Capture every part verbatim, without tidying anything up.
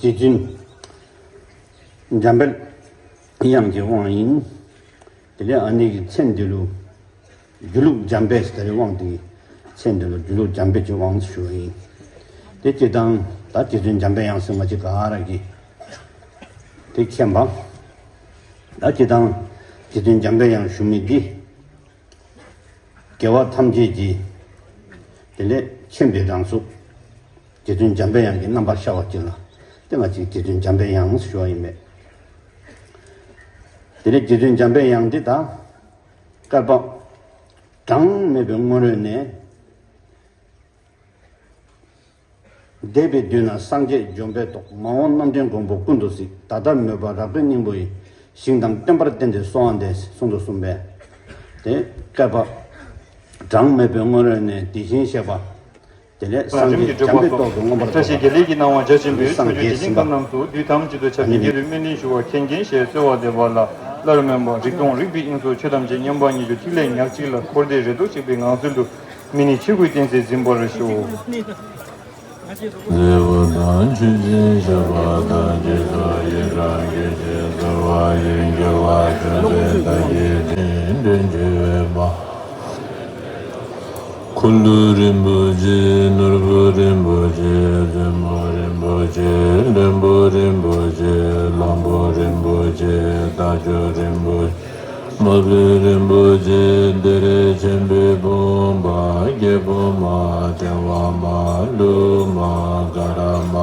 རྗེ་བཙུན་འཇམ་དཔལ་དབྱངས་ཀྱི་དབང་ཡིན། དེ་ལས་ཨ་ནི་གི་མཚན་འདི་ལུ་སྒྱུ་ལུགས་འཇམ་དཔལ་ཟེར་བའི་དབང་དེ། མཚན་འདི་ལུ་སྒྱུ་ལུགས་འཇམ་དཔལ་གྱི་དབང་ཞུ་བ་ཡིན། དེ་སྤྱིར་བཏང་ད་རྗེ་བཙུན་འཇམ་དཔལ་དབྱངས་ཟེར་ང་བཅས་ག་ར་གིས་དེ་མཁྱེན་པ། ད་སྤྱིར་བཏང་རྗེ་བཙུན་འཇམ་དཔལ་དབྱངས་ཞུ་མི་འདི། རྒྱལ་བ་ཐམས་ཅད་ཀྱི་དེ་ལས་མཁྱེན་པའི་རང་གཟུགས། རྗེ་བཙུན་འཇམ་དཔལ་དབྱངས་ཀྱི་རྣམ་པར་ཤར་བ་ཅིག་ལ། དེ་ང་བཅས་རྗེ་བཙུན་འཇམ་དཔལ་དབྱངས་ཞུ་བ་ཡིན་པས། དེ་ལས་རྗེ་བཙུན་འཇམ་དཔལ་དབྱངས་འདི་དང་། བསྐལ་པ་གྲངས་མེད་པའི་སྔོན་རོལ་ནས། འདས་པའི་དུས་ན་སངས་རྒྱས་འབྱོན་པའི་ཐོག་མ་འོངས་རྣམ་འདྲེན་མགོན་པོ་ཀུན་ཏུ་གཟིགས། ད་ལྟ་མོས་པ་རགས་པའི་སྙིང་པོ་ཡིས། ཞིང་དང་བསྟན་པར་བརྟེན་ཏེ་གསོལ་བ་འདེབས། གསུངས་དོ་གསུངས་པས། དེ་བསྐལ་པ་གྲངས་མེད་པའི་སྔོན་རོལ་ནས་དེ་བཞིན་གཤེགས་པ། དེ་ལས་སངས་རྒྱས་འཇམ་པའི་ཏོག་ཏུ་མངོན་པར་རྫོགས་པ། བཀྲ་ཤིས་དགེ་ལེགས་ཀྱི་སྣང་བ་འཇའ་ཆེན་པོས། སངས་ཐུགས་རྒྱུད་རྗེ་རྒྱལ་ཁམས་རྣམས་སུ། དུས་ཐམས་ཅད་དུ་ཁྱབ་པའི་རྒྱལ་བའི་སྨན་བླའི་ཞུ་བ་མཁྱེན་མཁྱེན་ཞེས་གསོལ་བ་འདེབས་པ་ལ། སླར་སྨན་པ་རིག་སྟོང་རིག་པའི་དབྱིངས་སུ། ཆོས་ཐམས་ཅད་མཉམ་པ་ཉིད་ཀྱང་ཐིག་ལེ་ཉག་གཅིག་ལ། འཁོར་འདས་རེ་དོགས་ཆད་པའི་ངང་ཚུལ་དུ། སྨིན་ནས་ཆོས་སྐུའི་གཏན་ཚིགས་འཛིན་པར་ཤོག། མཛེས་པོ་དང་ཆུ་སྲིན་ཞགས་པ་དང་། འཇིགས་སུ་ཡི་རངས་ཀྱི་རྗེས་སུ་བ་ཡི་འགྱུར་བ་ཆོས་སྲིད་མཐའ་ཡས་དྲིན་དྲན་བྱེད་པ། འཁོར་ལོ་རིན་པོ་ཆེ། ནོར་བུ་རིན་པོ་ཆེ། བཙུན་མོ་རིན་པོ་ཆེ། བློན་པོ་རིན་པོ་ཆེ། གླང་པོ་རིན་པོ་ཆེ། རྟ་མཆོག་རིན་པོ་ཆེ། མ་བུ་རིན་པོ་ཆེ། གཏེར་ཆེན་པོའི་བུམ་པ། སྐྱེས་བུ་མ། ཕྲེང་བ་མ། ཀླུ་མ། ག་ར་མ།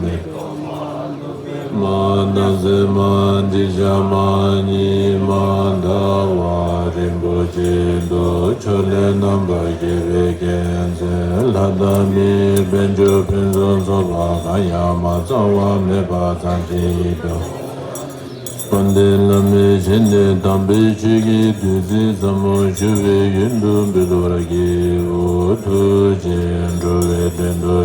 མེ་ཏོག་མ། སྣང་སྲིད་མ། འདི་ཞག་མ། ཉི་མ། ཟླ་བ་རིན་པོ་ཆེ་འདུ། ཕྱོགས་ལས་རྣམ་པར་རྒྱལ་བའི་རྒྱལ་མཚན། ལྷ་དང་མིའི་དཔལ་འབྱོར་ཕུན་སུམ་ཚོགས་པ་གང་ཡང་མ། རྩ་བ་མེད་པ་ཚངས་པའི་ཡིད་དུ། དཔལ་ལྡན་བླ་མའི་ཞལ་ནས། དམ་པའི་ཆོས་ཀྱི་བདུད་རྩི་ཟབ་མོ། ཞུ་བའི་ཡུལ་དུ་འབུལ་བར་བགྱིའོ། ཐུགས་རྗེས་འགྲོ་བའི་དོན་དུ།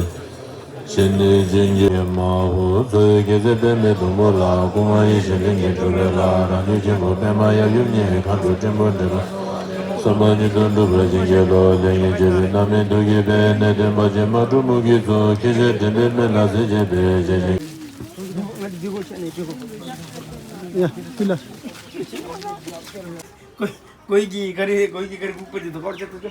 ཞི་བདེ་ཅན་གྱི་མ་ཧོ། འཚོ་བའི་རྒྱལ་སྲས་པདྨའི་སྡོང་པོ་ལ། སྐུ་ལྔ་ཡེ་ཤེས་ལྷུན་གྱིས་གྲུབ་པའི་ལྷ། རང་བྱུང་ཆེན་པོ་པདྨ་ཡབ་ཡུམ་ཉིད། མཁའ་འགྲོ་སྲིན་པོ་འདྲེ་ལ། བསམ་པ་ཉིད་དུ་འགྲུབ་པར་བྱིན་གྱིས་རློབས། ལས་ཉོན་ཅི་རིགས་རྣམ་སྨིན་དུག་གིས་སྦས། ནད་གདོན་བར་ཆད་མ་འཁྲུགས་མུ་གེའི་ཚོགས། ཁྱེད་ཞལ་དྲན་པའི་སྨན་ལ་ཟས་བཅད་པའི། བྱད་བཞིན། ཡ། ཁྱི་ལ། ཀོ་ཀོའི་གི་ག་རེ། ཀོའི་གི་ག་རེ་ཁུག་པ་དེ་དོ་ཁོར་ཅག་ཏུ་ཅོ།